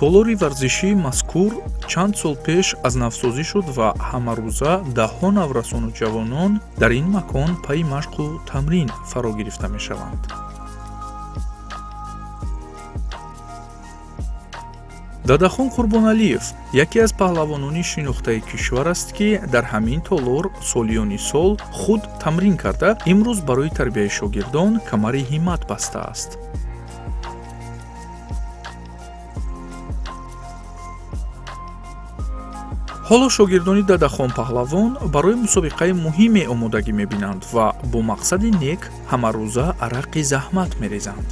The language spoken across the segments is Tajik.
Толори варзишии мазкур чанд сол пеш аз навсозӣ шуд ва ҳамарӯза даҳҳо наврасону ҷавонон дар ин макон пайи машқу тамрин фаро гирифта мешаванд. Дадахон Қурбоналиев яке аз паҳлавонони шинохтаи кишвар аст, ки дар ҳамин толор солиёни сол худ тамрин карда, имрӯз барои тарбияи шогирдон камари ҳиммат бастааст. Ҳоло шогирдони Дадахон паҳлавон барои мусобиқаи муҳиме омодагӣ мебинанд ва бо мақсади нек ҳамарӯза арақи заҳмат мерезанд.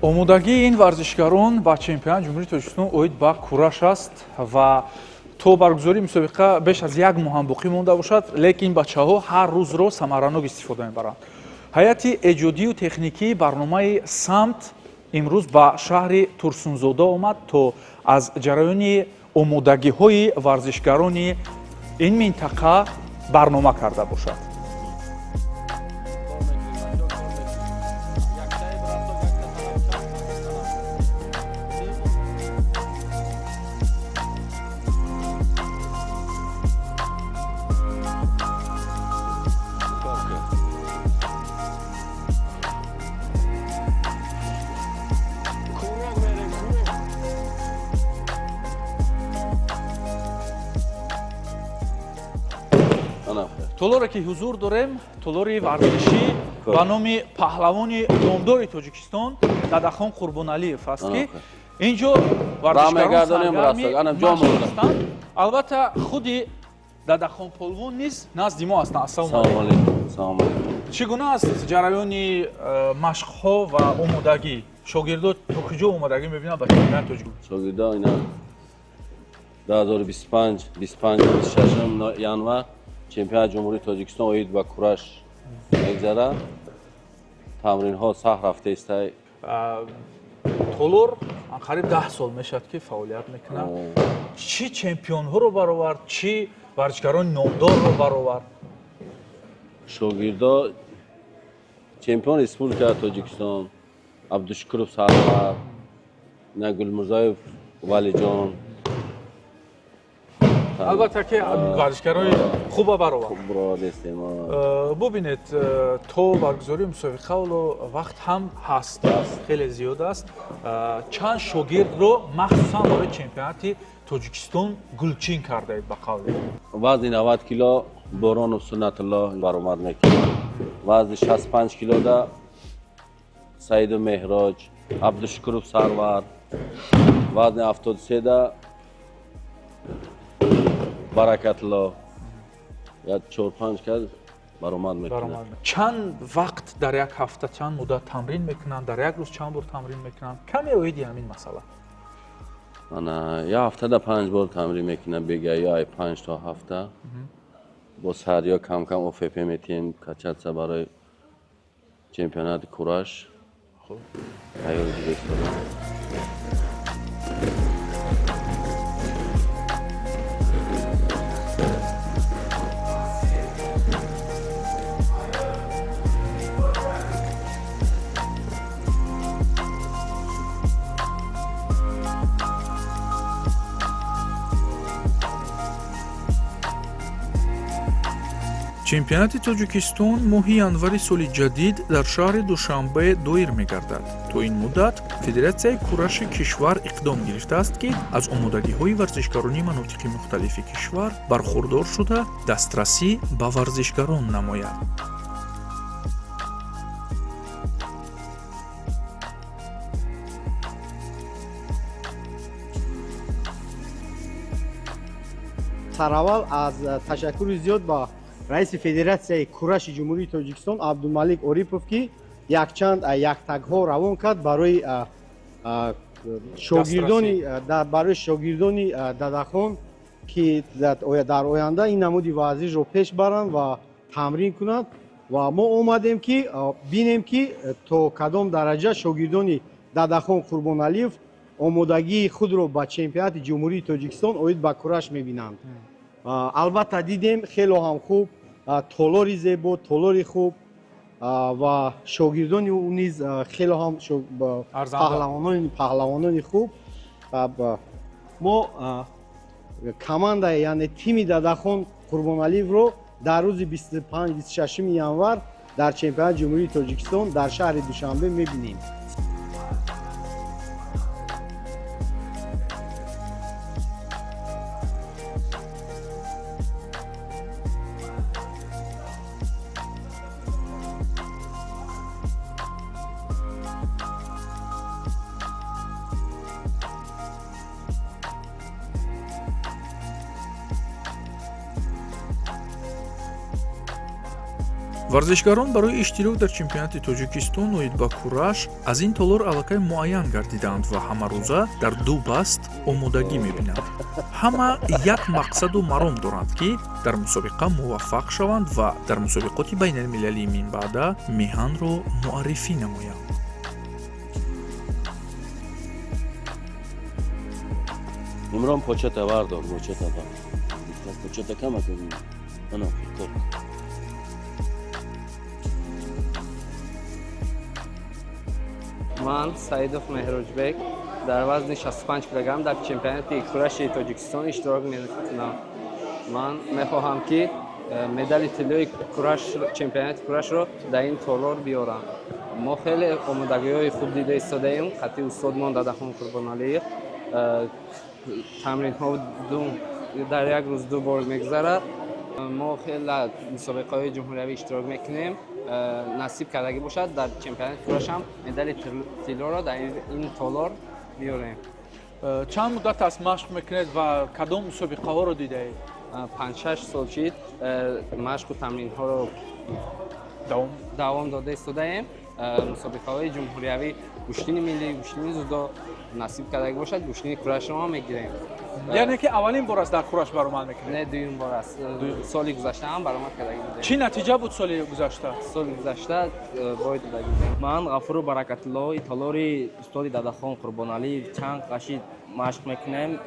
Омодагии ин варзишгарон ба чемпионати Ҷумҳурии Тоҷикистон оид ба кураш аст ва то баргузории мусобиқа беш аз як моҳ ҳам боқӣ монда бошад, лекин бачаҳо ҳар рӯзро самаранок истифода мебаранд. Ҳайати эҷодию техникии барномаи «Самт» имрӯз ба шаҳри Турсунзода омад, то аз ҷараёни омодагиҳои варзишгарони ин минтақа барнома карда бошад. Толоре ки ҳузур дорем, толори варзишӣ ба номи паҳлавони номдори Тоҷикистон Дадахон Қурбоналиев аст, ки ин ҷо варзишгарон саргарми ҳастанд. Албатта, худи Дадахон полвон низ назди мо ҳастанд. Ассалому алайкум! Чӣ гуна аст ҷараёни машқҳо ва омодагӣ? Шогирдо то куҷо омодагӣ мебинанд ба чемпионати Тоҷик? Шогирдо ина 2025, 25, 26 январ чемпионати Ҷумҳурии Тоҷикистон оид ба кураш мегзарад. Тамринҳо сахт рафта истай. Толор қариб 10 сол мешавад, ки фаъолият мекунад. Чӣ чемпионҳоро баровард, чӣ варзишгарони номдорро баровард? Шогирдо чемпион Республикаи Тоҷикистон Абдушукуров Сарвар, ина Гулмурзоев Валиҷон. Албатта, ки варзишгарои хуба баровард. Баровардестем. Бубинед, то баргузории мусобиқа ҳоло вақт ҳам ҳаст, хеле зиёд аст. Чанд шогирдро махсусан барои чемпионати Тоҷикистон гулчин кардаед, ба қавле? Вазни 90 кило Боронов Суннатулло баромад мекунад, вазни 65 килода Саиду Меҳроҷ, Абдушукуров Сарвар, вазни 73-да Баракатулло, як чор-панҷ кас баромад мекунад. Чанд вақт дар як ҳафта, чанд муддат тамрин мекунанд, дар як рӯз чанд бор тамрин мекунанд? Каме оиди ҳамин масъала. Ана, як ҳафтада панҷ бор тамрин мекунам, бега ё ай 5 то ҳафта бо сариё кам-кам ОФП метиҳем, качаться барои чемпионати кураш тайёр гирифтодам. Чемпионати Тоҷикистон моҳи январи соли ҷадид дар шаҳри Душанбе доир мегардад. То ин муддат Федератсияи кураши кишвар иқдом гирифтааст, ки аз омодагиҳои варзишгарони манотиқи мухталифи кишвар бархурдор шуда, дастрасӣ ба варзишгарон намояд. Сараввал аз ташаккури зиёд ба раиси Федератсияи кураши Ҷумҳурии Тоҷикистон Абдумалик Орипов, ки якчанд яктагҳо равон кард барои шогирдони Дадахон, ки дар оянда ин намуди варзишро пеш баранд ва тамрин кунанд. Ва мо омадем, ки бинем, ки то кадом дараҷа шогирдони Дадахон Қурбоналиев омодагии худро ба чемпионати Ҷумҳурии Тоҷикистон оид ба кураш мебинанд. Албатта дидем хело ҳам хуб, толори зебо, толори хуб ва шогирдони ӯ низ хело ҳам паҳлавонони хуб. Мо команда, яъне тими Дадахон Қурбоналиевро дар рӯзи 25-26 январ дар чемпионати Ҷумҳурии Тоҷикистон дар шаҳри Душанбе мебинем. Варзишгарон барои иштирок дар чемпионати Тоҷикистон оид ба кураш аз ин толор аллакай муайян гардидаанд ва ҳамарӯза дар ду баст омодагӣ мебинанд. Ҳама як мақсаду маром доранд, ки дар мусобиқа муваффақ шаванд ва дар мусобиқоти байналмилалии минбаъда меҳанро муаррифӣ намоянд. Имрон почата вардор, почата бар. Почата кама кардем. Ана, кор. Ман Саидов Меҳроҷбек дар вазни 65 килограмм дар чемпионати кураши Тоҷикистон иштирок мекунам. Ман мехоҳам, ки медали тиллои кураш, чемпионати курашро дар ин толор биёрам. Мо хеле омодагиҳои хуб дида истодаем. Қатъи устодмон Дадахон Қурбоналиев тамринҳо дар як рӯз ду бор мегузарад. Мо хеле мусобиқаҳои ҷумҳуриявӣ иштирок мекунем. Насиб кардагӣ бошад, дар чемпионати курашам медали тиллоро дар ин толор биёрем. Чанд муддат аст машқ мекунед ва кадом мусобиқаҳоро дидаед? 5-6 сол шид машқу тамринҳоро давом дода истодаем. Мусобиқаҳои ҷумҳуриявӣ, гӯштини миллӣ, гӯштини зудо насиб кардагӣ бошад, гӯштини курашро ҳам мегирем. Яъне ки аввалин бор аст дар кураш баромад мекунед? Не, дуюм бор аст. Соли гузашта ҳам баромад кардагӣ будем. Чӣ натиҷа буд соли гузашта? Соли гузашта бой додагӣ будем. Ман Ғафуру Баракатулло, толори устоди Дадахон Қурбоналиев чанд қашид машқ мекунем.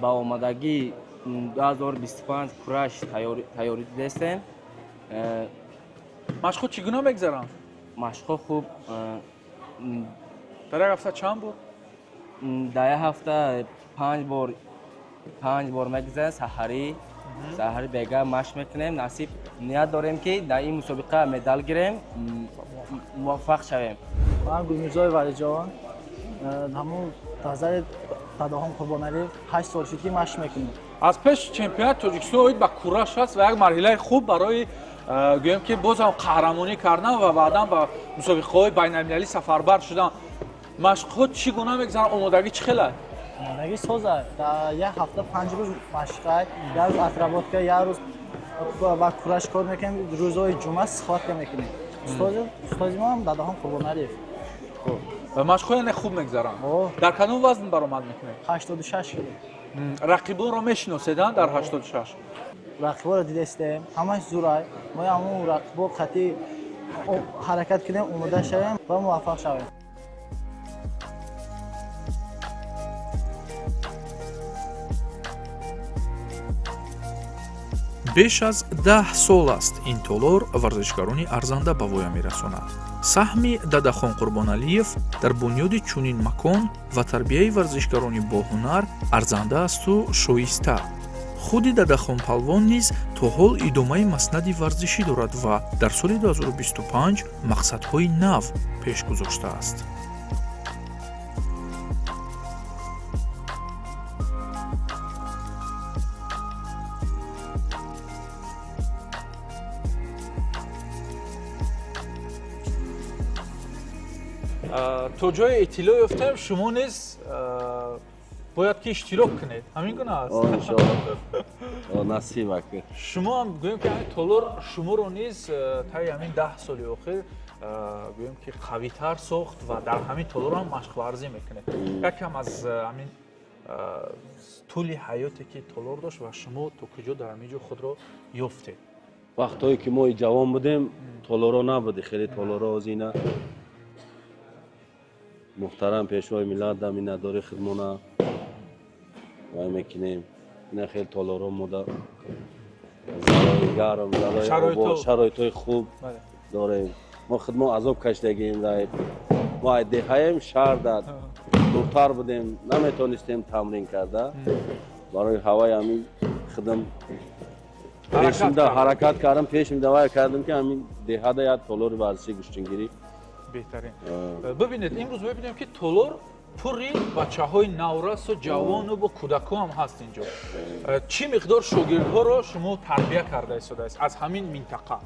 Ба омадагӣ 2025 кураш тайёрӣ дидастем. Машқҳо чӣ гуна мегзаранд? Машқҳо хуб. Дар як ҳафта чанд бор? Дар як ҳафта 5 бор мегузарем. Саҳарӣ бега машқ мекунем. Насиб ният дорем, ки дар ин мусобиқа медал гирем, муваффақ шавем. Ман Гулмирзоев Валиҷон, ҳамун назари Дадахон Қурбоналиев 8 сол шуд, ки машқ мекунем. Аз пеш чемпионати Тоҷикистон оид ба кураш аст ва як марҳилаи хуб барои гӯем, ки боз ҳам қаҳрамонӣ кардан ва баъдан ба мусобиқаҳои байналмилалӣ сафарбар шудан. Машқҳо чӣ гуна мегузаранд? Омодагӣ чӣ хел аст? Омодагӣ соз аст. Дар як ҳафта 5 рӯз машқ, як рӯз отработка, як рӯз ба кураш кор мекунем, рӯзҳои ҷумъа схватка мекунем. Устози мо ҳам Дадахон Қурбоналиев. Машқҳо яъне хуб мегузаранд. Дар кадом вазн баромад мекунед? 86 кило. Рақибонро мешиносед дар 86? Рақиборо дидаистем, ҳамаш зӯрай. Мо ҳамун рақибо қатъи ҳаракат кунем, омода шавем ва муваффақ шавем. Беш аз 10 сол аст ин толор варзишгарони арзанда ба воя мерасонад. Саҳми Дадахон Қурбоналиев дар бунёди чунин макон ва тарбияи варзишгарони боҳунар арзанда асту шоиста. Худи Дадахон палвон низ то ҳол идомаи маснади варзишӣ дорад ва дар соли 2025 мақсадҳои нав пеш гузоштааст. То ҷое иттилоъ ёфтем, шумо низ бояд ки иштирок кунед. Ҳамин гуна аст? Иншоалло, насиб ака. Шумо ҳам гӯем, ки ҳамин толор шуморо низ таи ҳамин 10 соли охир гӯем, ки қавитар сохт ва дар ҳамин толор ҳам машқварзӣ мекунед. Якам аз ҳамин тӯли ҳаёте ки толор дошт ва шумо то куҷо дар ҳамин ҷо худро ёфтед? Вақтҳое ки мо ҷавон будем, толоро набуди, хеле толоро озина. Муҳтарам Пешвои миллат да миннатдории худмона вай мекунем. Ина хел толоро мода залои гарм, залои обод, шароитҳои хуб дорем. Мо худмо азоб кашидагием, мо ай деҳаем, шаҳр дар дуртар будем, наметонистем тамрин карда. Барои ҳаваи ҳамин худам пешимда ҳаракат кардам, пешимда вай кардам, ки ҳамин деҳада як толори варзиши гӯштингирӣ. Беҳтарин. Бибинед, имрӯз мебинем, ки толор пурри бачаҳои наврасу ҷавону бо кӯдакҳо ҳам ҳаст. Инҷо чӣ миқдор шогирдҳоро шумо тарбия карда истодааст аз ҳамин минтақа?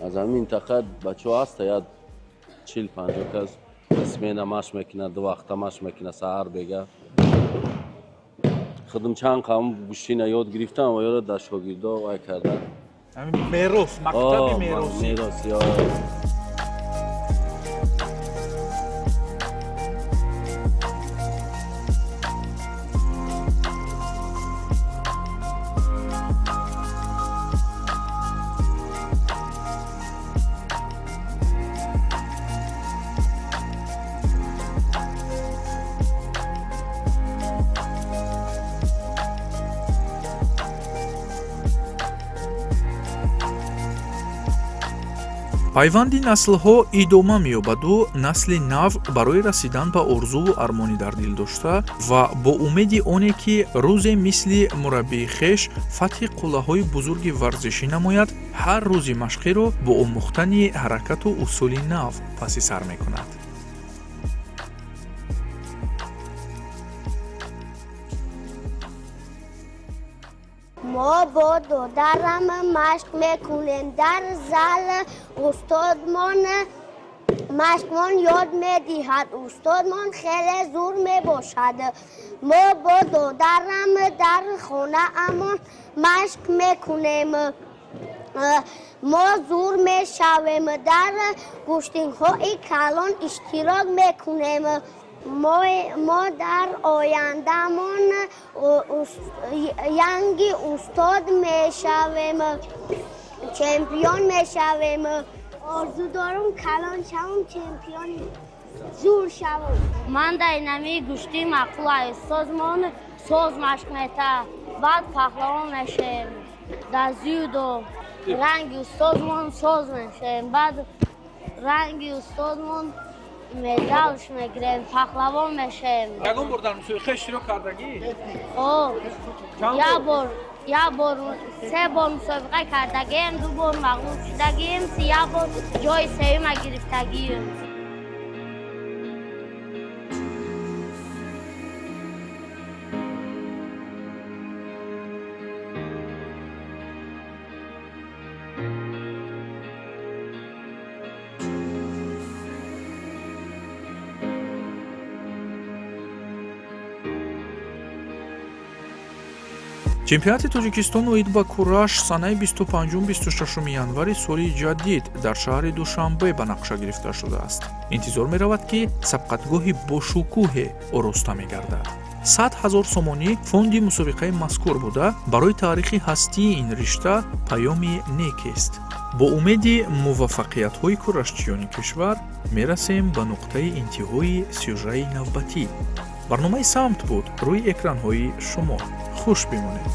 Аз ҳамин минтақа бачаҳо ҳаста, як 40-50 кас смена машқ мекунад, ду вақта машқ мекунад, саҳар, бега. Худам чанд қавм гӯштина ёд гирифтам ва ёро дар шогирдо вай кардам. Мерос, мактаби меросӣ. Мерос. Пайванди наслҳо идома меёбаду насли нав барои расидан ба орзуву армони дар дил дошта ва бо умеди оне, ки рӯзе мисли мураббии хеш фатҳи қуллаҳои бузурги варзишӣ намояд, ҳар рӯзи машқиро бо омӯхтани ҳаракату усули нав паси сар мекунад. Мо бо додарам машқ мекунем дар зал. Устодмон машқмон ёд медиҳад. Устодмон хеле зур мебошад. Мо бо додарам дар хонаамон машқ мекунем. Мо зур мешавем, дар гӯштинҳои калон иштирок мекунем. Мо дар ояндамон янги устод мешавем, чемпион мешавем. Орзу дорам калон шавам, чемпиони зур шавам. Ман дар инами гӯштӣ маъқулай. Созмон соз машқ мета, баъд паҳлавон мешавем. Дар дзюдо ранги устодмон соз мешавем, баъд ранги устодмон медалш мегирем, паҳлавон мешавем. Ягон бор дар мусобиқа иштирок кардагӣ? Як бор, як бор, се бор мусобиқа кардагием, ду бор мағлуб шудагием, як бор ҷои сеюма гирифтагием. Чемпионати Тоҷикистон оид ба кураш санаи 25-26 январи соли ҷадид дар шаҳри Душанбе ба нақша гирифта шудааст. Интизор меравад, ки сабқатгоҳи бошукӯҳе ороста мегардад. 100 000 сомонӣ фонди мусобиқаи мазкур буда, барои таърихи ҳастии ин ришта паёми некест. Бо умеди муваффақиятҳои курашчиёни кишвар мерасем ба нуқтаи интиҳои сюжаи навбатӣ. Барномаи «Самт» буд рӯи экранҳои шумо. Хуш бимонед.